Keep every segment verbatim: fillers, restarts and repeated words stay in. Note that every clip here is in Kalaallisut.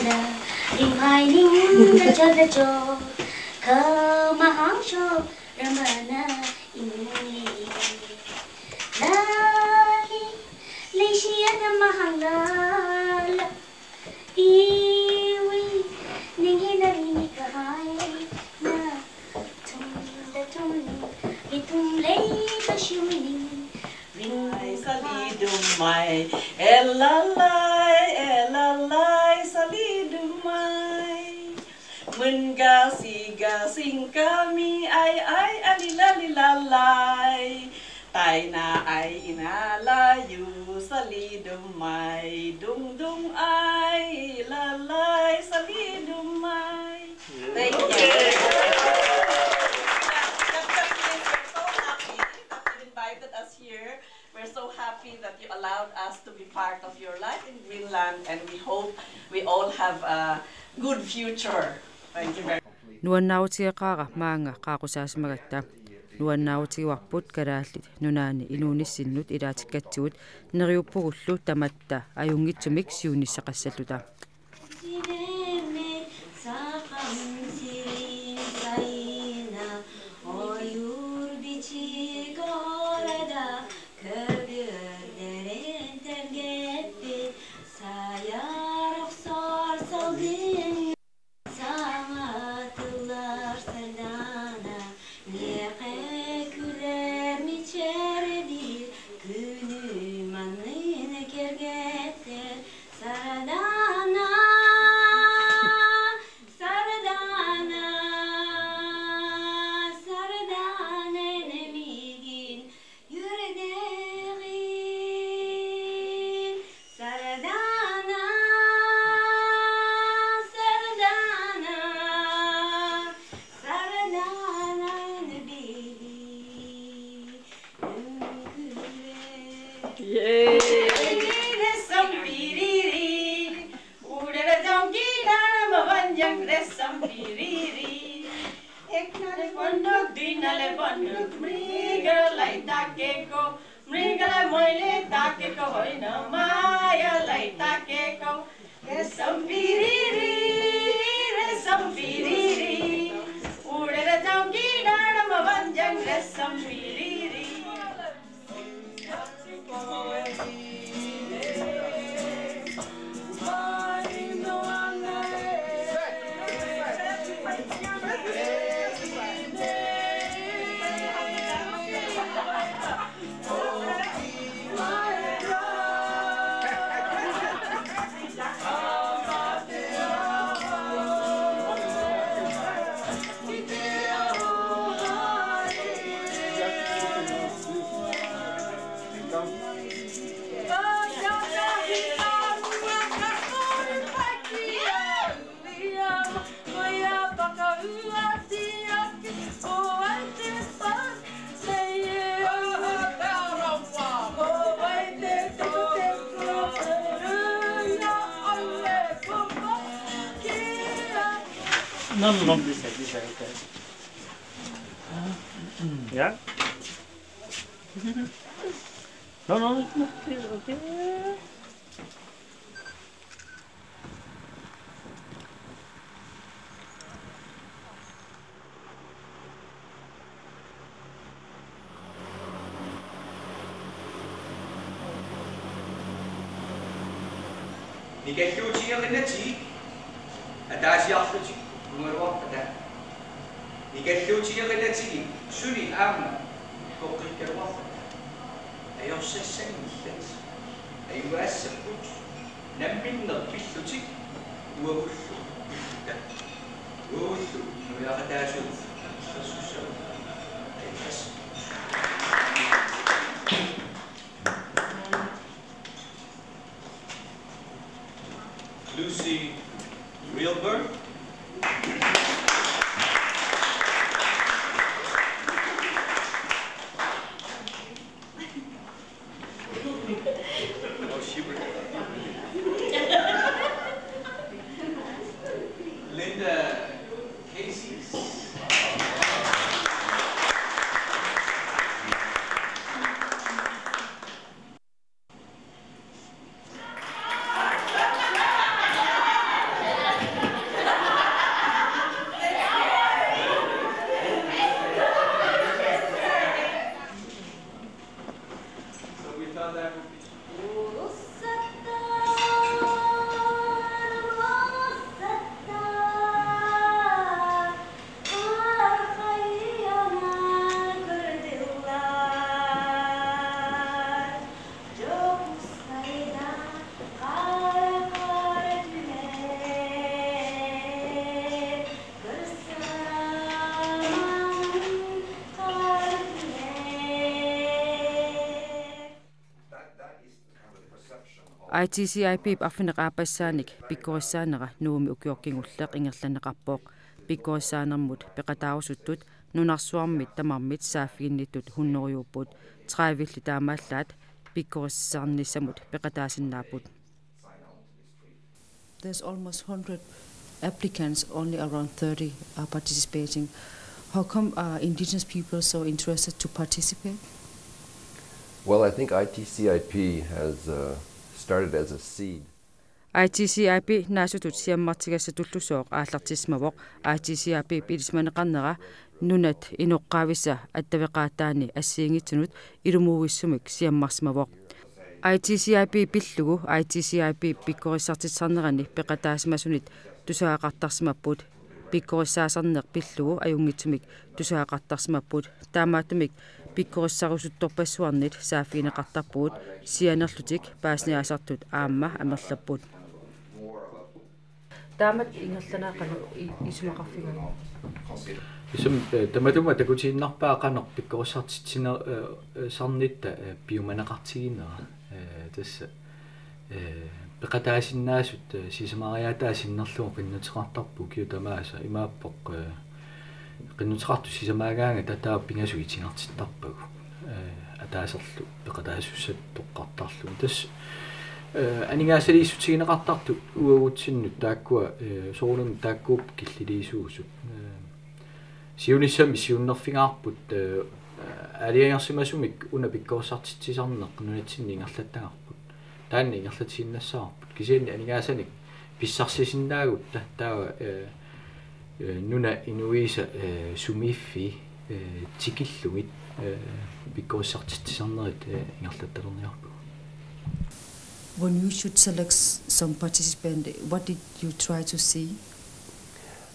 Ring hai ning da jo da jo, ka ma hang sho, ra ma na ing ni. Lai, lai shi ya da ma hang la la. Iwi, ning hi na ni ni ka hai na. Tum da tum ni, hi tum lai ka shi wi ning. Ring hai sali dum mai, e la lai, e la lai, sali dum mai. Mun ga si ga sing ka mi ai ai a li la li la lai. Tai na ai ina la yu sali dum mai, dung dung ai la lai sali dum mai. Thank you. We're so happy that you allowed us to be part of your life in Greenland, and we hope we all have a good future. Thank you very much. Nuannaarutigeqaara maanga qaaqqusaasimagatta. Nuannaarutigivarput Kalaallit Nunaanni inuunissinnut ilaatikkatsigut, neriuppugullu tamatta ajunngitsumik siunissaqassalluta. Саңа тыллар сардана, меке күлер мичерди, күнү манныны кергеттер. Сардана, сардана, сардана, немигин Юрдегин сардана, сардана, сардана биги үнгүле. Yay! Ресом пирири, урера жонги нарама ваньян ресом пирири. Eknale bonduk, duinale bonduk, mriga lai takeko, mriga lai moile takeko, hoina maya lai takeko. Resam piriri, resam piriri, urera jauki dana mavanjang resam piriri. No, no, no. This side, this side, okay. Yeah? No, no, no, no. Okay, okay. Nikalluutiginnatsigit ataasiarlutik kumaluarpata. Nikalluutiginnatsigit suli aamma koqqikkaluarpata. Ajorsassanngillat. Ajugaassapput. Namminneq pillutik uagullu pilluta. Uagullu nuiaqataasut assussavat. Ajugaas. Lucy Wilbur. Oh, she would. Linda Casey. I T C I P-p arfineq-aappassaanik pikkorissaanera Nuummi ukioq kingulleq ingerlanneqarpoq. Pikkorissaanermut peqataarusuttut nunarsuarmit tamarmit saaffiginnittut hunnorujuupput, tredivilli taamaallaat pikkorissarnissamut peqataasinnaapput. There's almost hundred applicants, only around thirty are participating. How come are indigenous people so interested to participate? Well, I think I T C I P has uh, started as a seed. I T C I P naasutut siammartigassatullusooq aallartissimavoq. I T C I P-p ilisimaneqarnera nunat inoqqaavisa attaveqaataani assigiinngitsunut ilumuuvissumik siammarsimavoq. I T C I P pillugu I T C I P pikkorissartitsisarnerani peqataasimasunit tusagaqartarsimapput. Pikkorissaasarneq pillugu ajunngitsumik tusagaqartarsimapput. Taamaattumik pikkorissarusuttorpassuarnit saaffigineqartarpugut, sianerlutik paasiniaasartut aamma amerlapput. Taamatut ingerlanerat qanoq i-, isumaqarfigaat? Isum, eh, tamatuma takutiinnarpaa qanoq pikkorissartitsiner-, eh, eh, sarnitta, eh, piumaneqartiginera. Eh, tassa, eh, peqataasinnaasut, eh, sisamariaataa sinnerlugu qinnuteqartarput ukiut tamaasa, imaappoq, eh, qinnuteqartut sisamaagaangata taava pingasut itigartittarpagut, eh, ataaserlu peqataasussatut toqqartarlugu. Tassa, eh, aningaasaliissutigineqartartut uagutsinnut taakkua, eh, soorunami taakkuupput killiliisuusut. Eh, siunissami siunnerfigaarput, eh, aalajangersimasumik una pikkorissartitsisarneq nunatsinni ingerlattagarput. Taanna ingerlatiinnassavarput. Kisianni aningaasanik pissarsisinnaagutta taava, eh, eh, nunat inuisa, eh, sumiiffii, eh, tikillugit, eh, pikkorissartitsisarnerit, eh, ingerlattalerniarpagut. When you should select s-, some participant, what did you try to see?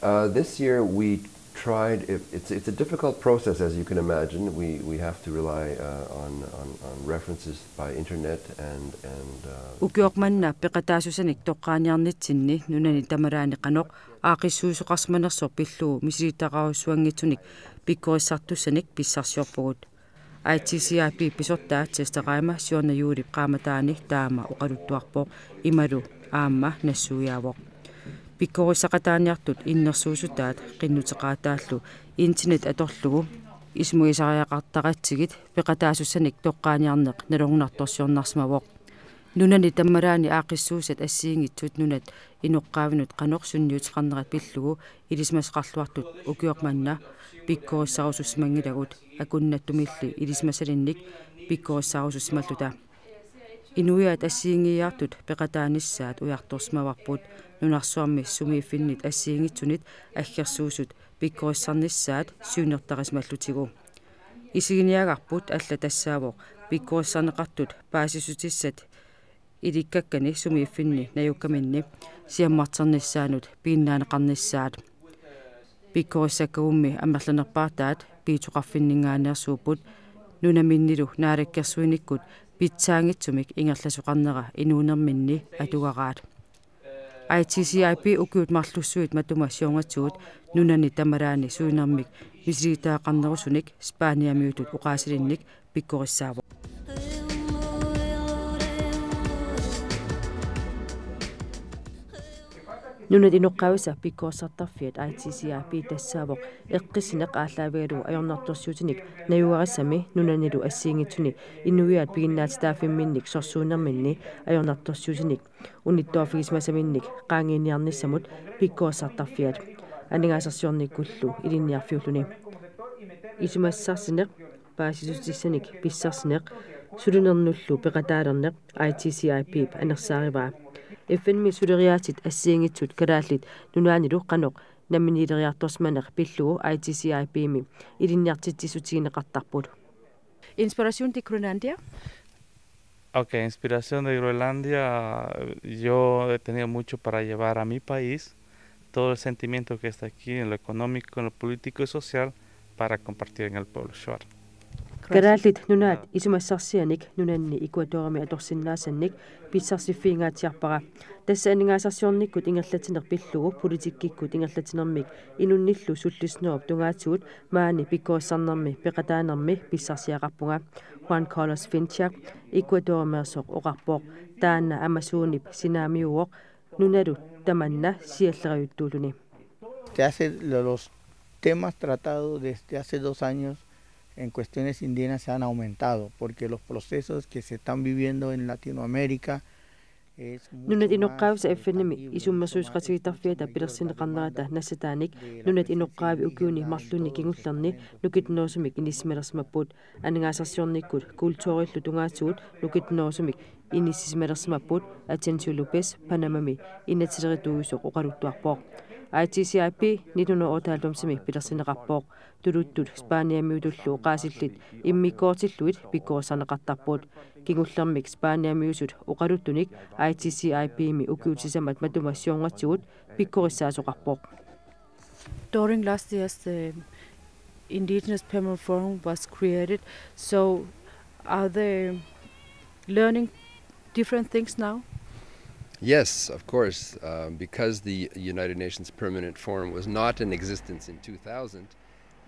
Uh, this year we tried, it, it's, it's a difficult process, as you can imagine. We, we have to rely uh, on, on, on references by internet and, and uh, Ukioq manna peqataasussanik toqqaaniarnitsinni nunani tamalaani qanoq aaqqissuisoqarsimanersoq pillugu misilittagaqarujussuanngitsunik pikkorissartussanik pissarsiorpugut. I T C I P-p pisortaa Testeraima siorna juulip qaammataani taama oqaluttuarpoq, imalu aamma nassuiaavoq. Pikkorissaqataaniartut innersuussutaat qinnuteqaataallu internet atorlugu isumagisariaqartaratsigit peqataasussanik toqqaaniarneq nalunnartorsiornarsimavoq. Nunani tamalaani aaqqissuussat assigiinngitsut nunat inoqqaavinut qanoq sunniuteqarnerat pillugu ilisimasaqarluartut ukioq manna pikkorissarusussimanngilagut, akunnattumilli ilisimasalinnik pikkorissarusussimalluta. Inuiaat assigiinngiiaartut peqataanissaat ujartorsimavarput, nunarsuarmi sumiiffinnit assigiinngitsunit aggersuusut pikkorissarnissaat siunertarisimallutigu. Isiginiagarput alla tassaavoq pikkorissarneqartut paasissutissat ilikkakkani sumiiffinni najukkaminni siammarternissaannut piginnaaneqarnissaat. Pikkorissakkagummi amerlanerpaartaat piitsoqarfinninngaanneersuupput, nunaminnilu naalakkersuinikkut pitsaanngitsumik ingerlasoqarnera inuunerminni atugaraat. I T C I P ukiut marlussuit matuma siornatigut nunani tamalaani sulinermik misilittagaqarnerusunik Spaniamiutut oqaasilinnik pikkorissaavoq. Nunat inoqqaavisa pikkorissartarfiat I T C I P tassaavoq eqqissineq aallaavigalugu ajornartorsiutinik najugarissami nunanilu assigiinngitsuni inuiaat piginnaatitaaffimminnik sorsuunerminni ajornartorsiutinik unittoorfigisimasaminnik qaangiiniarnissamut pikkorissartarfiat, aningaasarsiornikkullu ilinniarfiulluni. Isumassarsineq, paasissutissanik pissarsineq, sulinernullu peqataalerneq I T C I P-p anersaarivaa. F N-mi suleriaatsit assigiinngitsut Kalaallit Nunaannilu qanoq namminiileriartorsimaneq pillugu I T C I P-mi ilinniartitsissutigineqartarput. Inspiración de Groenlandia. Ok, inspiración de Groenlandia, yo he tenido mucho para llevar a mi país todo el sentimiento que está aquí en lo económico, en lo político y social para compartir en el pueblo shuar. Kalaallit Nunaat isumassarsianik nunanni Ecuadorimi atorsinnaasannik pissarsiffiingaatsiarpara. Tassa aningaasarsiornikkut ingerlatsineq pillugu politikkikkut ingerlatsinermik inunnillu sullissinerup tungaatigut maani pikkorissarnermi peqataanermi pissarsiaqarpunga. Juan Carlos Finchak Ecuadorimeersoq oqarpoq. Taanna Amazonip sinaamiuvoq, nunalu tamanna siallerajuttuulluni. Desde hace los temas tratados desde hace dos años en cuestiones indígenas se han aumentado, porque los procesos que se están viviendo en Latinoamérica es mucho Nunat más, inoqqaavisa eh, F N-imi tangible, mucho más, es mucho isummersuisqatigiittarfiata mayor la pilersinneqarnerata demanda nassataanik de la nunat presencia inoqqaavi indígena ukiuni en marlunni todos los kingullerni segmentos. nukittunerusumik inissisimalersimapput. Aningaasarsiornikkut kulturiillu tungaatigut nukittunerusumik inissisimalersimapput, Atencio López Panamami inatsisilerituusoq oqaluttuarpoq. I T C I P nitten hundrede og otteoghalvfems-imi pilersinneqarpoq. Tuluttut Spaniamiutullu oqaasillit immikkoortillugit pikkorissarneqartarput. Kingullermik Spaniamiusut oqaluttunik I T C I P-mi ukiut sisamat matuma siornatigut pikkorissaasoqarpoq. During last year's, the Indigenous Permanent Forum was created, so are they learning different things now? Yes, of course, um, because the United Nations Permanent Forum was not in existence in two thousand,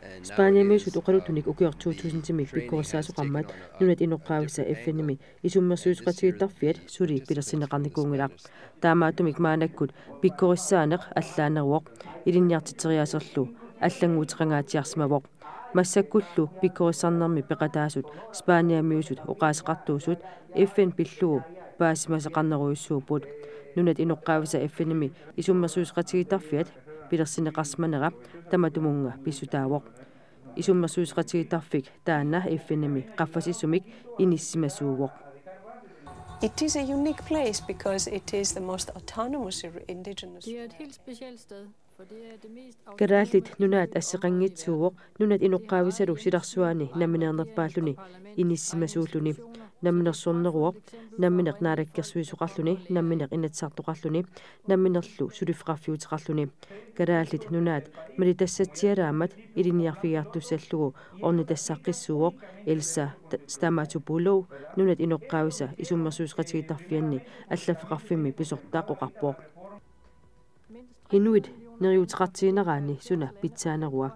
and now it Spaniamiusut is, oqaluttunik um, ukior the two thousand-imi training has pikkorissaasoqarmat taken on a, nunat a inoqqaavisa different F N-imi angle. isummersuisqatigiittarfiat suli pilersinneqarnikuunngilaq. Taamaattumik maannakkut pikkorissaaneq allaaneruvoq, ilinniartitseriaaserlu allannguuteqangaatsiarsimavoq. Massakkullu pikkorissarnermi peqataasut Spaniamiusut oqaaseqartuusut F N pillugu paasimasaqarnerujussuupput. Nunat inoqqaavisa F N-imi isummersuisqatigiittarfiat pilersinneqarsimanera tamatumunnga pissutaavoq. Isummersuisqatigiittarfik taanna F N-imi qaffasissumik inissisimasuuvoq. It is a unique place because it is the most autonomous indigenous. Det er et helt specielt sted, for det er det mest Kalaallit Nunaat asseqanngitsuuvoq nunat inoqqaavisalu silarsuaani nammineernerpaalluni inissisimasuulluni. Namminersorneruvoq, nammineq naalakkersuisoqarluni, nammineq inatsisartoqarluni, namminerlu suliffeqarfiuteqarluni. Kalaallit Nunaat malitassatsialaammat ilinniarfigiartussallugu ornitassaqqissuuvoq. Elsa T-, Stamatopoulou, nunat inoqqaavisa isummersuisqatigiittarfianni allaffeqarfimmi pisortaq, oqarpoq: Inuit neriuuteqartigineraanni suna pitsaanerua?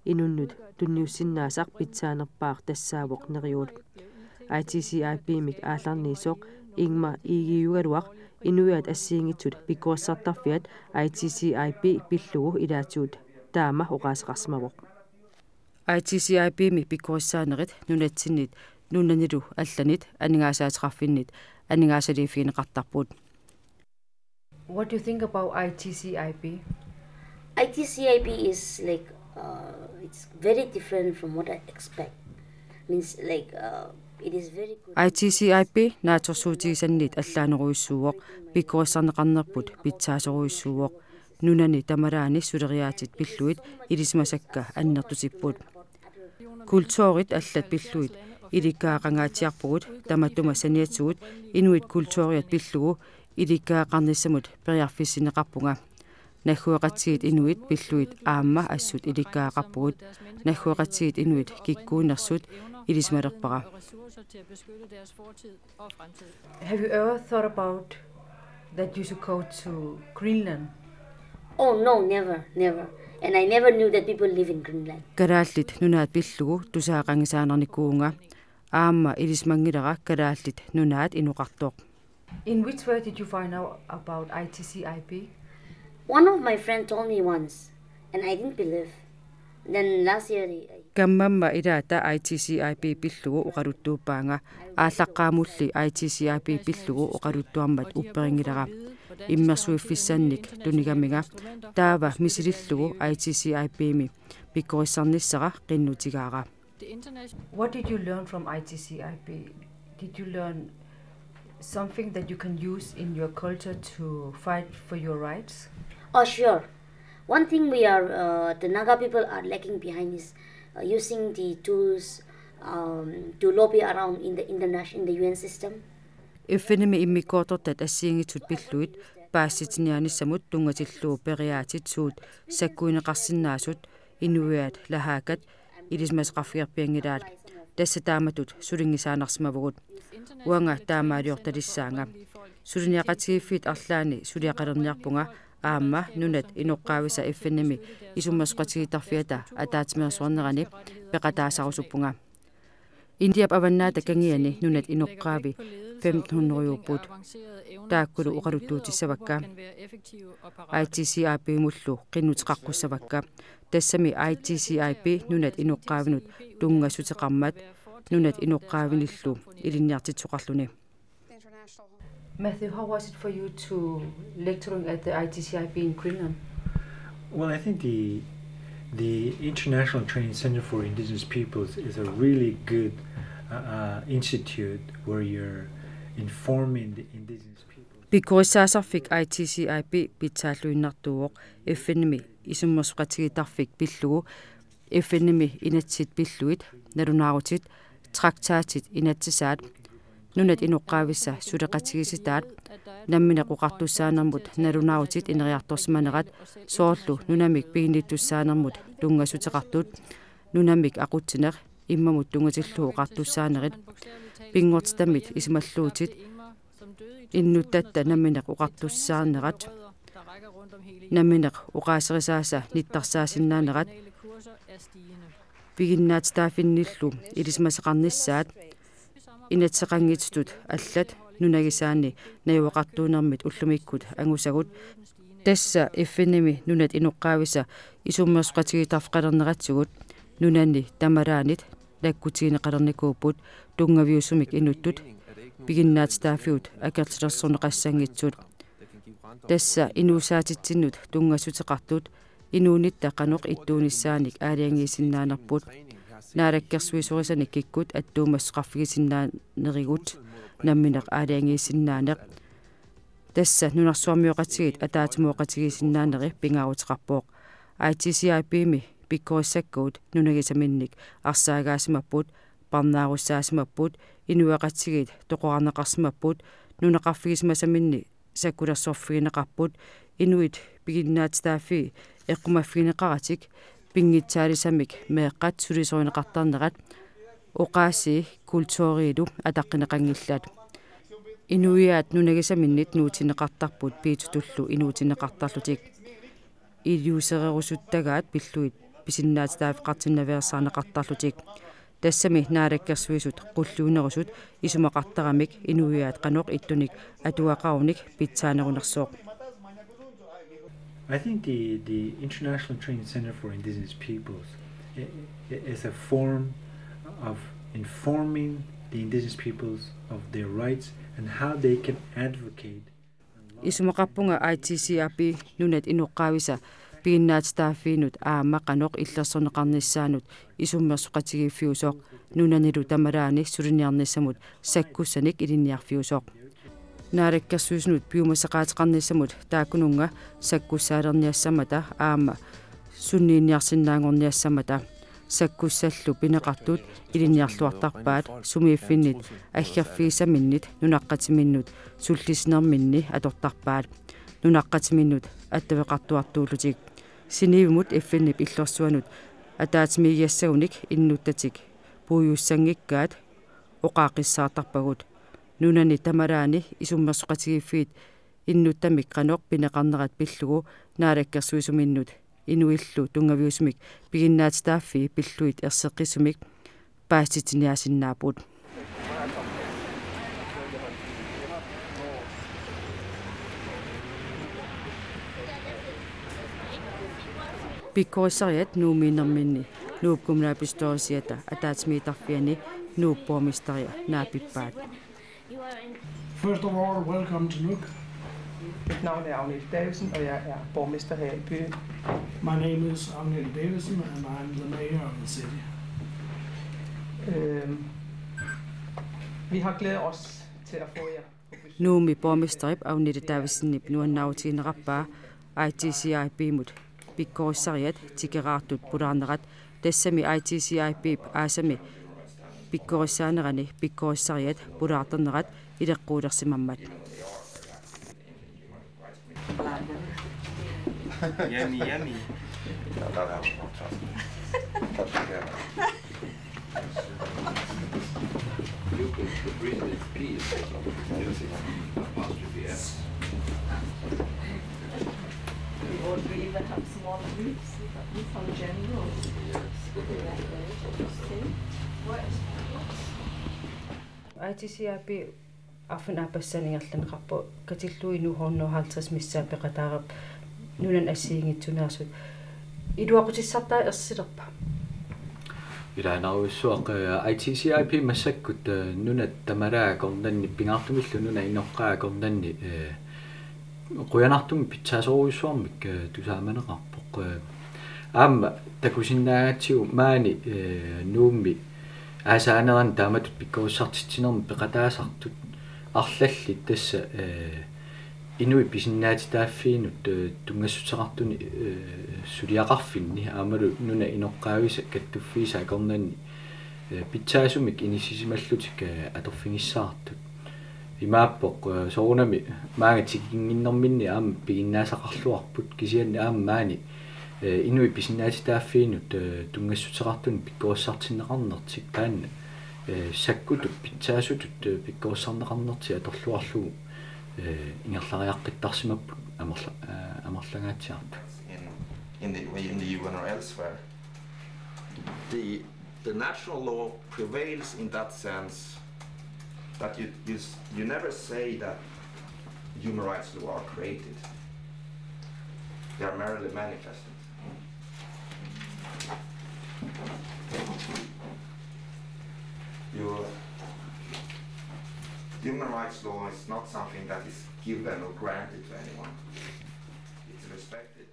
Inunnut tunniussinnaasaq pitsaanerpaaq tassaavoq neriuut. I T C I P-mik aallarniisoq Ingmar Egede-Galuaq inuiaat assigiinngitsut pikkorissartarfiat I T C I P pillugu ilaatigut taama oqaaseqarsimavoq. I T C I P-mi pikkorissaanerit nunatsinnit nunanilu allanit aningaasaateqarfinnit aningaasaliiffigineqartarput. What do you think about I T C I P? I T C I P is like, uh, it's very different from what I expect. Means like, uh, it is very good. I T C I P naatsorsuutigisannit allaanerujussuuvoq, pikkorissarneqarnerput pitsaasorujussuuvoq. Nunani tamalaani suleriaatsit pillugit ilisimasakka annertutipput. Kulturit allat pillugit ilikkagaqangaatsiarpugut, tamatuma saniatigut inuit kulturiat pillugu ilikkagaqarnissamut periarfissinneqarpunga. Naggueqatigiit inuit pillugit aamma assut ilikkagaqarpugut. Naggueqatigiit inuit kikkuunersut ilisimalerpara. Have you ever thought about that you should go to Greenland? Oh no, never, never. And I never knew that people live in Greenland. Kalaallit Nunaat pillugu tusagaqangisaannarnikuuvunga. Aamma ilisimanngilara Kalaallit Nunaat inoqartoq. In which way did you find out about I T C I P? One of my friends told me once, and I didn't believe. Then last year, I, I Kammamma ilaata I T C I P pillugu oqaluttuuppaanga. Aallaqqaamulli I T C I P pillugu oqaluttuarmat upperinngilara. Immersuiffissannik tunigaminga, taava misilillugu I T C I P-mi pikkorissarnissara qinnutigaara. What did you learn from I T C I P? Did you learn something that you can use in your culture to fight for your rights? Oh, sure. One thing we are, uh, the Naga people are lacking behind is, uh, using the tools, um, to lobby around in the international, in the U N system. F N-imi immikkoortortat assigiinngitsut pillugit paasisitsiniaanissamut tunngatillugu periaatsit suut sakkuineqarsinnaasut inuiaat lahaakat ilisimasaqarfigerpianngilaat. Tassa taamatut sulinngisaannarsimavugut. Uanga taamaaliortalissaanga. Suliniaqatigiiffiit arlaanni suliaqalerniarpunga aamma nunat inoqqaavisa F N-imi isummersoqatigiittarfiata ataatsimeersuarnerani peqataasarusuppunga. Indiap avannaata kangiani nunat inoqqaavi femten hundrediupput. Taakkulu oqaluttuutissavakka. I T C I P-mullu qinnuteqaqqussavakka. Tassami I T C I P nunat inoqqaavinut tunngassuteqarmat nunat inoqqaavinillu ilinniartitsisoqarluni. Matthew, how was it for you to lecturing at the I T C I P in Greenland? Well, I think the the International Training Center for Indigenous Peoples is a really good uh, uh, institute where you're informing the indigenous people. Pikkorissaasarfik I T C I P pitsaalluinnartuuvoq F N-imi isummersoqatigiittarfik pillugu F N-imi inatsit pillugit nalunaarutit traktatit inatsisaat nunat inoqqaavisa suleqatigiissitaat nammineq oqartussaanermut nalunaarutit ineriartorsimanerat soorlu nunamik piginnittussaanermut tunngassuteqartut nunamik aqutsineq immamut tunngatillugu oqartussaanerit pinngortitammit isumalluutit innuttatta nammineq oqartussaanerat nammineq oqaaserisaasa nittarsaasinnaanera piginnaatitaaffinnillu ilisimasaqarnissaat inatsiseqanngitsutut allat nunagisaanni najugaqartuunermit ullumikkut angusagut tassa F N-imi nunat inoqqaavisa isummersoqatigiittarfeqalerneratsigut nunanni tamalaanit nakkutigineqalernikuupput tunngaviusumik inuttut piginnaatitaaffigut akerlilersorneqassanngitsut. Tassa inuusaatitsinnut tunngassuteqartut inuunitta qanoq ittuunissaanik aalajangiisinnaanerput naalakkersuisorisanik kikkut attuumassuteqarfigisinnaanerput nammineq aalajangiisinnaaneq. Tassa nunarsuarmioqatigiit ataatsimooqatigiisinnaaneri pingaaruteqarpoq. I T C I P-mi pikkorissakkuut nunagisaminnik arsaagaasimapput, parnaarussaasimapput, inuiaqatigiit toqorarneqarsimapput, nunaqarfigisimasaminni sakkulersorfigineqarput, inuit piginnaatitaaffii eqqumaffigineqaratik pinngitsaalisamik meeqqat sulisorineqartarnerat oqaasii kulturiilu ataqqineqanngillat. Inuiaat nunagisaminnit nuutinneqartarput piitsutullu inuutinneqartarlutik. Iliuusererusuttagaat pillugit pisinnaatitaaffeqartinnaveersaarneqartarlutik. Tassami naalakkersuisut qulluunerusut isumaqartaramik inuiaat qanoq ittunik atugaqarunik pitsaanerunersoq. I think the, the International Training Center for Indigenous Peoples i- i- is a form of informing the indigenous peoples of their rights and how they can advocate. Isumaqarpunga I T C I P nunat inoqqaavisa piginnaatitaaffiinut aamma qanoq illersorneqarnissaanut isummersoqatigiiffiusoq nunanilu tamalaani suliniarnissamut sakkussanik ilinniarfiusoq. Naalakkersuisunut piumasaqaateqarnissamut taakkununnga sakkussaalerniassammata aamma sunniiniarsinnaanngorniassammata sakkussallu pineqartut ilinniarluartarpaat sumiiffinnit aggerfigisaminnit nunaqqatiminnut sullisinerminni atortarpaat nunaqqatiminnut attaveqartuartuullutik. Siniivimut F N-ip illorsuanut ataatsimiigiassagunik innuttatik puiussanngikkaat oqaaqqissaartarpagut. Nunani tamalaani isummersoqatigiiffiit innuttamik qanoq pineqarnerat pillugu naalakkersuisuminnut inuillu tunngaviusumik piginnaatitaaffii pillugit erseqqissumik paasititsiniaasinnaapput. Pikkorissariat Nuummiinnerminni Nuup kommunalbestyrelsiata ataatsimiittarfiani Nuup borgmesteria naapippaat. First of all, welcome to Nuuk. Mit navn er Agnete Davidsen, og jeg er borgmester her i byen. My name is Agnete Davidsen, and I'm the mayor of the city. Øhm, vi har glædet os til at få jer på besøg. Nuummi borgmesterip Agnete Davidsenip nuannaarutigineqarpaa I T C I P-mut pikkorissariat tikeraartut pulaarnerat tassami I T C I P-p aasami pikkorissaanerani pikkorissariat pulaartarnerat ileqquulersimammat. Yummy, yummy. No, that'll help. Trust me. Trust me. Yeah. You can, the President's P is also Joseph P apostrophe S. We all, we even have small groups, some generals. Yes. Okay. I T C I P arfineq-aappassaani ingerlanneqarpoq, katillugu inuit hundrede og halvtreds missaat peqataarput nunanut assigiinngitsuneersut. Iluaqutissartaa ersilerpa? Ilaanarujussuaq, eh, I T C I P massakkut, eh, nunat tamalaat akornanni, pingaartumillu nunap inoqqaap akornanni, eh, qujanartumik pitsaasorujussuarmik, eh, tusaamaneqarpoq. Eh, aamma takusinnaagatsigu maani, eh, Nuummi aasaanerani taamatut pikkorissartitsinermi peqataasartut arlallit tassa, eh, inuit pisinnaatitaaffiinut, eh, tunngassuteqartuni, eh, suliaqarfinni aammalu nunap inoqqaavisa kattuffiisa akornanni, eh, pitsaasumik inissisimallutik, eh, atorfigissaartut. Imaappoq, eh, soorunami maanga tikinnginnerminni aamma piginnaasaqarluarput, kisianni aamma maani, eh, inuit pisinnaatitaaffiinut, eh, tunngassuteqartuni pikkorissartinneqarnertik taanna, eh, sakkutup pitsaasutut, eh, pikkorissarneqarnertik atorluarlugu, eh, ingerlariaqqittarsimapput amerla-, eh, amerlangaatsiartut. In, in the, in the U N or elsewhere, the, the natural law prevails in that sense that you, you, s- you never say that human rights law are created. They are merely manifested. You, human rights law is not something that is given or granted to anyone. It's respected.